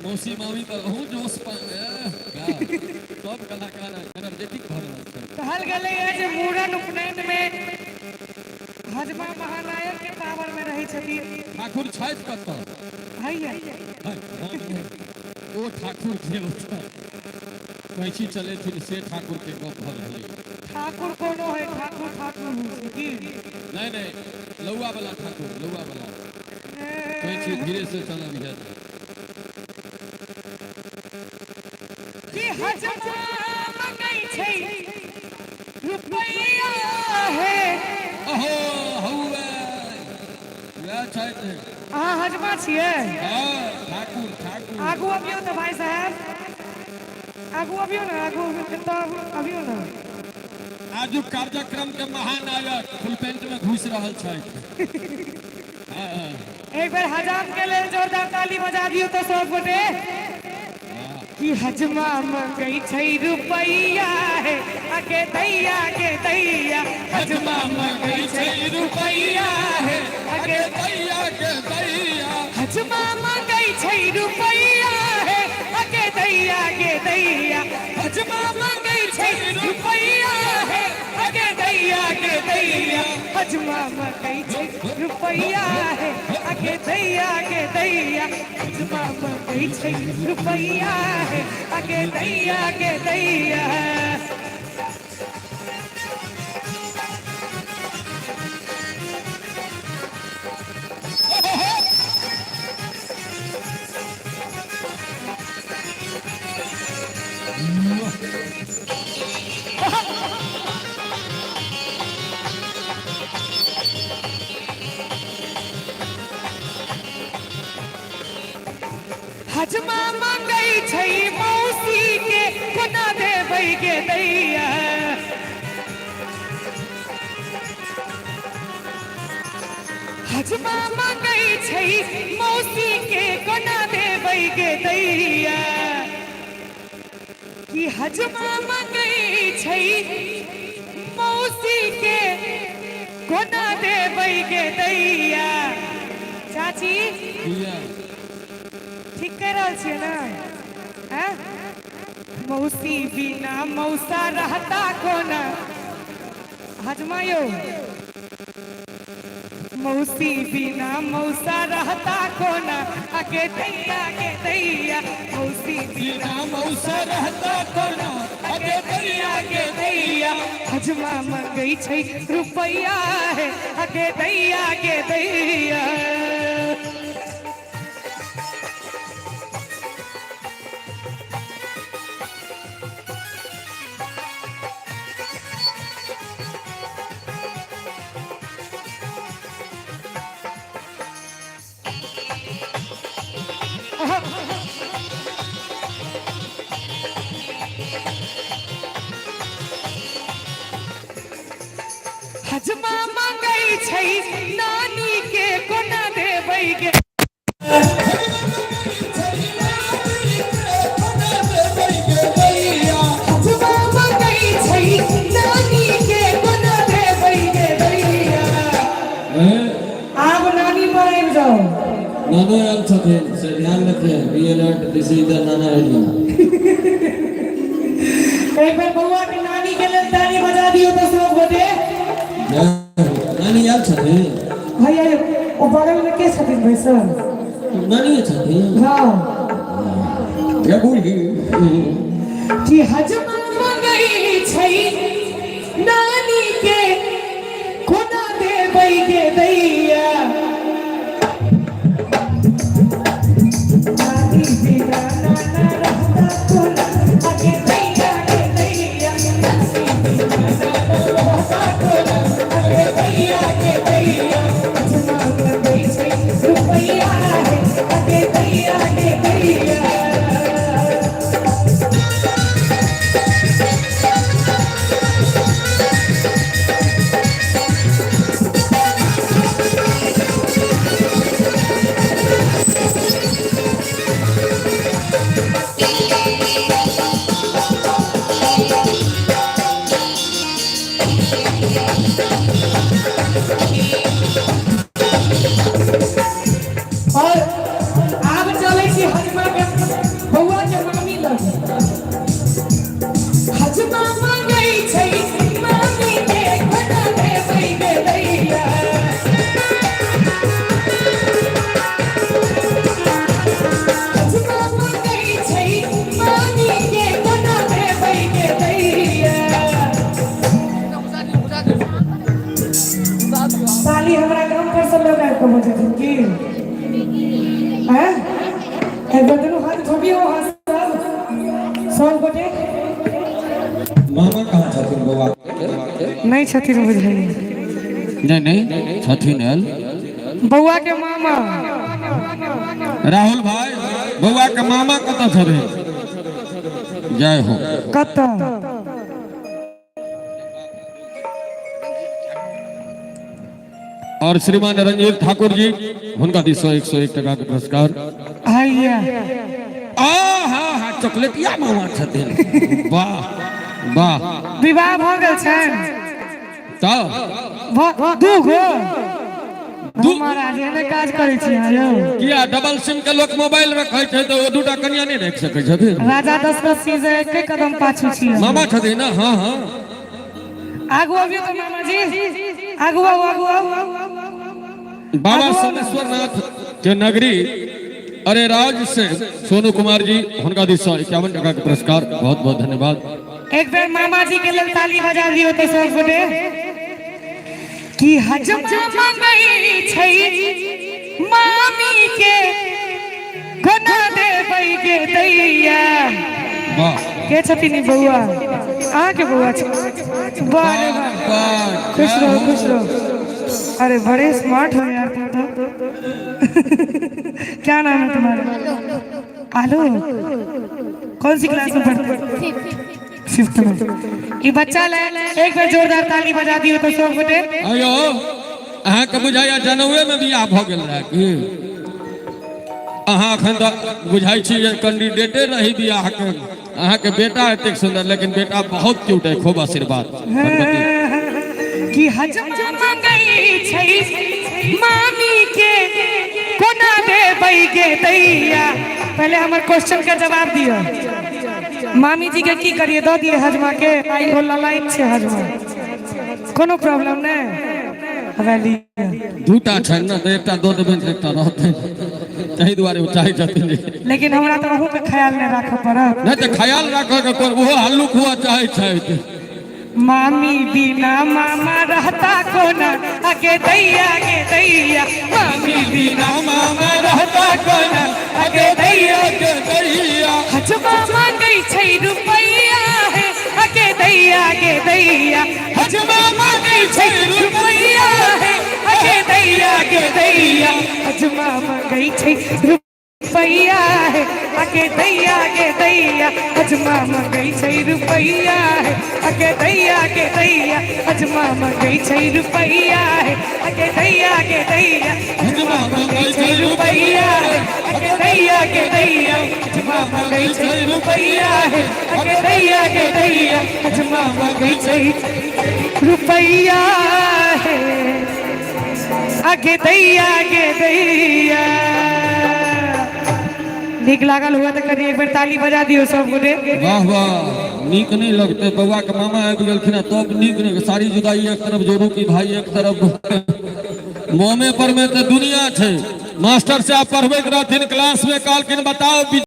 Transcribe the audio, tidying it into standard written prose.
मौसी मामी तऽ अहूँ जोश पर सब कलाकार एनर्जेटिक भऽ रहल छै। कहल गेलैए जे मूड़न उपनयन मे हजमा महानायक के पावर मे रहै छथिन। ठाकुर छथि कतऽ? हैया। है, नहि, ओ ठाकुर जे ओतऽ कैंची चलेथिन से ठाकुर के गप भऽ रहलै। ठाकुर कोनो है, ठाकुर ठाकुर होइ छै की? नहि नहि, लौआ वाला ठाकुर, लौआ वाला। कैंची धीरे से चलबिहे। कि हजमा मंगै छै रुपैया हे। अहो हौवे वएह छथि। अहाँ हजमा छियै? हँ, ठाकुर ठाकुर। आगू अबियौ तऽ भाई साहेब, आगू अबियौ ने, आगू एतऽ अबियौ ने। आजुक कार्यक्रम के महानायक फुल पेंट में घुसि रहल छथि। हँ। एक बेर हजाम के लेल जोरदार ताली बजा दियौ तऽ सब गोटे। कि हजमा मंगै छै रुपैया हे, अगे दैया गे दैया। हजमा मंगै छै रुपैया हे, अगे दैया गे दैया। हजमा मंगै छै रुपैया हे, अगे दैया गे दैया। हजमा मंगै छै रुपैया हे, अगे दैया गे दैया। हजमा मंगै छै रुपैया हे, अगे दैया गे दैया। हजमा मंगै छै रुपैया हे, अगे दैया गे दैया। हजमा मंगै छै मौसी के, कोना देबै गे दैया। हजमा मंगै छै मौसी के, कोना देबै गे दैया। कि हजमा मंगै छै मौसी के, कोना देबै गे दैया। चाची किया ठीक कहि रहल छियै ने? आँय? मौसी बिना मौसा रहता कोना। हजमा यौ, मौसी बिना मौसा रहता कोना, अगे दैया गे दैया। मौसी बिना मौसा रहता कोना, अगे दैया गे दैया। हजमा मंगै छै रुपैया हे, अगे दैया गे दैया। हजमा मंगै छै नानी के, कोना देबै गे। हजमा मंगै छै नानी के, कोना देबै गे दैया। आब नानी पर आबि जाउ। नानो आयल छथिन से ध्यान रखे, be alert, this is the Nana area. एक बेर बौआ के नानी के लेल ताली बजा दियौ तऽ सब गोटे। नानी आयल छथिन। भैया, ओ बगल में के छथिन बैसल? नानी छथिन। हाँ। ये बूढ़ी। कि हजमा मंगै छै नानी के, कोना देबै गे दैया। नानी बिना नाना रहता कोना, अगे दैया गे दैया। नानी बिना नाना रहता कोना, अगे दैया गे दैया। हजमा मंगै छै रुपैया हे, अगे दैया गे दैया। शादी हमरा गाम पर सब लोग आबि कऽ भऽ जेथिन की हैं? एक बेर दुनू हाथ उठबियौ अहाँ सब सब गोटे। मामा कहाँ छथिन बौआ? नहि छथिन बुझाइए। नहि नहि, छथिन आयल। बौआ के मामा। राहुल भाई, बौआ के मामा कतऽ छथिन? जय हो। कतऽ? और श्रीमान रंजीत ठाकुर जी, हुनका दिस 101 टका के पुरस्कार। आइया। आ हा हा, चॉकलेटिया मामा छथिन, वाह वाह। विवाह भऽ गेल छनि? तऽ दू गो दू महाराज एहने काज करै छी अहाँ यौ। किया, डबल सिम के लोक मोबाइल रखै छै तऽ ओ दूटा कनिया नहि राखि सकै छथिन? राजा दशरथ सिंह से एके कदम पाछू छी। मामा छथिन ने? हाँ हाँ। आगू अबियौ तऽ मामा जी, आगू आउ, आगू आउ। बाबा सोमेश्वर नाथ के नगरी अरे राज से सोनू कुमार जी, हुनका दिस 51 टका के पुरस्कार, बहुत बहुत धन्यवाद। एक बेर मामा जी के लेल ताली बजा दियौ तऽ सब गोटे। की हजमा मंगै छै मामी के, कोना देबै गे दैया। वाह। के छथिन ई बौआ? अहाँके बौआ छै? वाह रे वाह। वाह। खुश रहो, खुश रहो। अरे बड़े स्मार्ट हो यार तुम तो। क्या नाम है तुम्हारा? आलो। कौन सी क्लास में पढ़ते हो? फिफ्थ में। ये बच्चा ले एक बार जोरदार ताली बजा दियो तो सब गोटे। अयो, अहाँके बुझाइया जनउए में बियाह भऽ गेल रहै की? अहाँ एखन तऽ बुझाइ छी जे कैंडिडेटे रही बियाह के। अहाँके बेटा एतेक सुन्दर, लेकिन बेटा बहुत क्यूट है। खूब आशीर्वाद भगवती। कि हजमा मंगै छै मामी के, कोना देबै गे दैया। पहले हमर क्वेश्चन के जवाब दिअ। मामी जी के की करिए, दऽ दिए हजमा के? आई ओ ललायत छै हजमा, कोनो प्रॉब्लम नहि? हवे लिअ। दूटा छनि ने, तऽ एकटा दऽ देबनि तऽ एकटा रहतनि, ताहि दुआरे ओ चाहै छथिन जे लेकिन हमरा तऽ अहूँ के ख्याल नहि राखऽ पड़त? नहि तऽ ख्याल राखऽ के कोन, ओहो हल्लुक हुआ चाहै छथि। मामी बिना मामा रहता कोना, अगे दैया गे दैया। मामी बिना मामा रहता कोना, अगे दैया के दैया। हजमा मांगै छै रुपैया है, अगे दैया गे दैया। हजमा मांगै छै रुपैया है, अगे दैया गे दैया। हजमा मांगै छै रुपैया है, अगे दैया गे दैया। हजमा मांगै छै रुपैया है, अगे दैया गे दैया। हजमा मांगै छै रुपैया है, अगे दैया गे दैया। हजमा मांगै छै रुपैया है, अगे दैया गे दैया। हजमा मांगै छै रुपैया है, अगे दैया गे दैया। हजमा मांगै छै रुपैया है, अगे दैया गे दैया। नीक लागल हुआ तऽ कनि एक बेर ताली बजा दियौ सब गोटे। वाह वाह। नीक नहि लगतै? बौआ के मामा आबि गेलखिन हँ, तब नीक नहि? सारी जुदाई एक तरफ जोड़ू की भाई एक तरफ। मोमे पर में तऽ दुनिया छै। मास्टर साहब पढ़बैत रहथिन क्लास में, कहलखिन, बताओ।